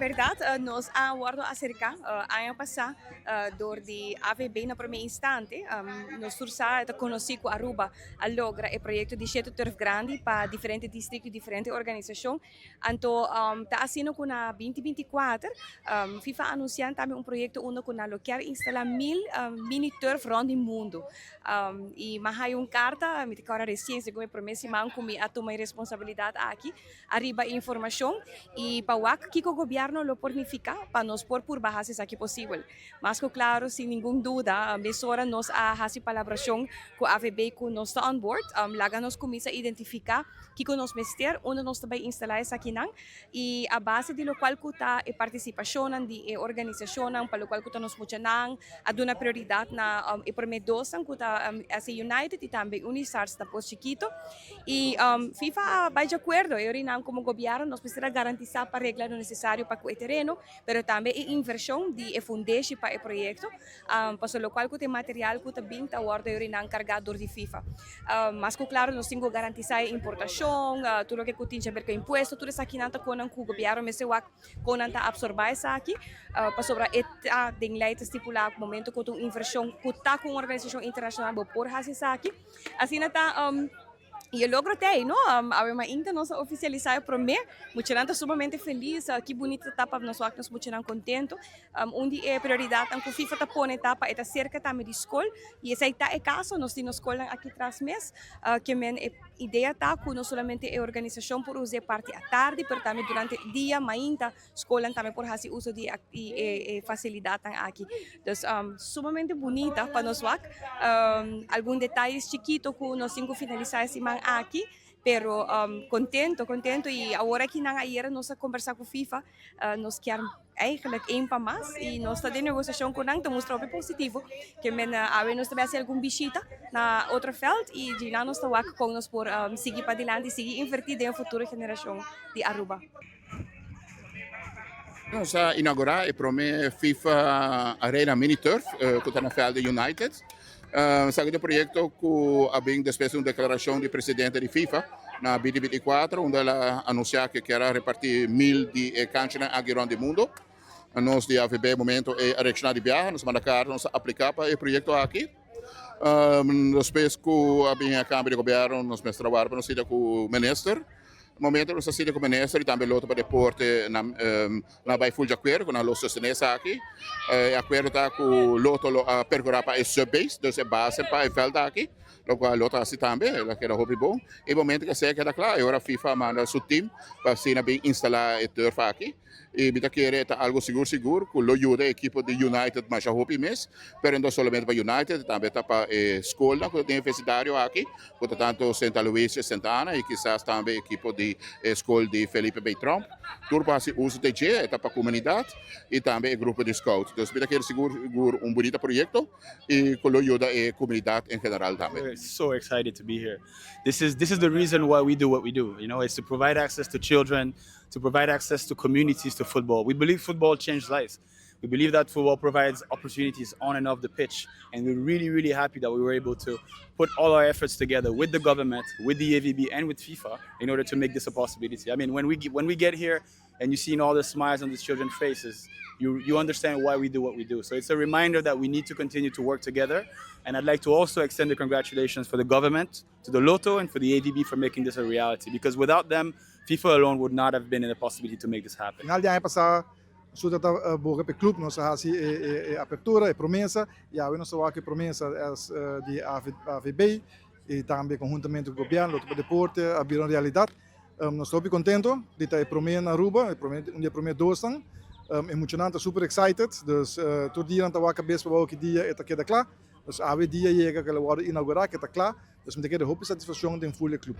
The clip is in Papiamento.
berdad nos a wordo acerca aña pasa door di AVB na prome instante. Nos tur sa e ta conoci cu Aruba a logra e proyecto di shete turf grandi pa diferente districto y diferente organisacion. Anto ta asina cu na 2024 FIFA a anuncia tambe un proyecto unda cu nan lo kier instala 1000 mini turf rond di mundo. Y mi a haya un carta, mi ta kora recien segun e prome siman cu mi a tuma e responsabilidad aki, ariba e informacion y pa wak kico gobierno lo por nifica pa nos por purba haci esaki posibel. Mas cu claro, sin ningun duda, mesora nos a haci palabracion cu AVB cu nos ta on board. Laga nos cuminsa identifica kico nos mester, unda nos ta bay instala esakinan y a base di locual cu ta e participacionnan di e organisacionnan pa locual cu ta nos muchanan a duna prioridad na e prome dosnan cu ta SA United y tambe Unisars na Pos Chikito. Y FIFA a bay di acuerdo, e orinan como gobierno nos mester a garantisa pa regla lo necesario pa cu e tereno, pero tambe e inversion di e fundeshi pa e proyecto, pasobra locual cu ta e material cu ta bin ta wordo e orinan carga door di FIFA. Mas cu claro nos tin cu garantisa e importacion, tur loke cu tin di haber cu impuesto, tur esakinan ta conan cu gobierno mester wak con nan ta absorba esaki, pasobra e ta den ley ta stipula cu momento cu ta un inversion cu ta cu un organisacion internacional bo por haci esaki. Asina ta y e logro ta ey, no? Awe mainta nos a oficialisa e prome. Muchanan ta sumamente feliz. Ki bunita ta pa nos wak nos muchanan contento. Un di e prioridadnan cu FIFA ta pone ta pa e ta cerca tambe di scol y esey ta e caso. Nos tin nos scolnan aki tras mes. Ke men e idea ta cu no solamente e organisacion por usa e parti atardi pero tambe durante dia mainta Skolnan tambe por hasi uso di e fasilidatnan aki. Dus sumamente bunita pa nos wak. Algun detayes chikito ku nos tin ku finalisá e siman aki, pero kontento, kontento i awor aki nan ayera nos a kombersá ku FIFA, nos kier eigenlijk een pa mas i nos ta den negosiashon ku nan, ta mustra hopi positivo ke men awe nos ta bai hasi algun bishita na otro vèlt i djina nos ta wak kon nos por sigui padilanti, sigui invertí den e futuro generashon di Aruba. Nos a inaugurá e promé FIFA Arena Mini Turf ku ta na vèlt di United. Esaki ta un proyekto ku a bin despues di un deklarashon di presidente di FIFA na 2024 unda el a anunsiá ku e kier a repartí 1000 di e kanchanan aki rònt di mundu. Nos di AVB e momento ei a reakshoná di biaha, nos a manda karta, nos a apliká pa e proyekto aki. Despues ku a bin e kambio di gobièrnu nos mester a wòrdu pa nos sita ku minister. Momento nos a sinta ku minister i tambe Lotto pa Deporte nan nan a bai ful di akuerdo ku nan lo sostené esaki. E akuerdo ta ku Lotto lo a perkurá pa e subbase, dus e base pa e vèlt aki, lokual Lotto a hasi tambe, el a keda hopi bon. E momento ku esei a keda kla e ora FIFA a manda su tim pa asina bin instalá e turf aki. I mi ta kere e ta algu sigur sigur ku lo yuda e ekipo di United masha hopi mes, pero no solamente pa United, tambe ta pa e skolnan ku ta den e vesindario aki, ku ta tantu Sint Aloysius, Sint Anna i kisas tambe ekipo di e skol di Felipe B. Tromp. Tur por hasi uso di dje, e ta pa komunidat i tambe e grupo di scout. Dus mi ta kere sigur sigur un bunita proyekto i ku lo yuda e komunidat en general tambe. We're so excited to be here. This is this is the reason why we do what we do, you know, it's to provide access to children, to provide access to communities to football. We believe football changes lives. We believe that football provides opportunities on and off the pitch. And we're really, really happy that we were able to put all our efforts together with the government, with the AVB, and with FIFA in order to make this a possibility. I mean, when we get here and you see all the smiles on these children's faces, you understand why we do what we do. So it's a reminder that we need to continue to work together. And I'd like to also extend the congratulations for the government, to the Lotto, and for the AVB for making this a reality. Because without them, FIFA alone would not have been in a possibility to make this happen. Final di aña pasá, nos tabata boga pa e klup, nos a hasi e apertura, e promesa, i awe nos a wak e promesa di AVB i tambe konhuntamente ku gobièrnu, Lotto pa Deporte a bira un realidat. Nos ta hopi kontentu di ta e promé na Aruba, un di e promé dosnan. E muchanan ta super excited, dus tur dia nan ta wak kabes pa wou ki dia e ta keda kla. Dus awe dia yega ku el a wòrdu inaugurá, ku e ta kla, dus mi ta keda hopi satisfakshon den ful e klup.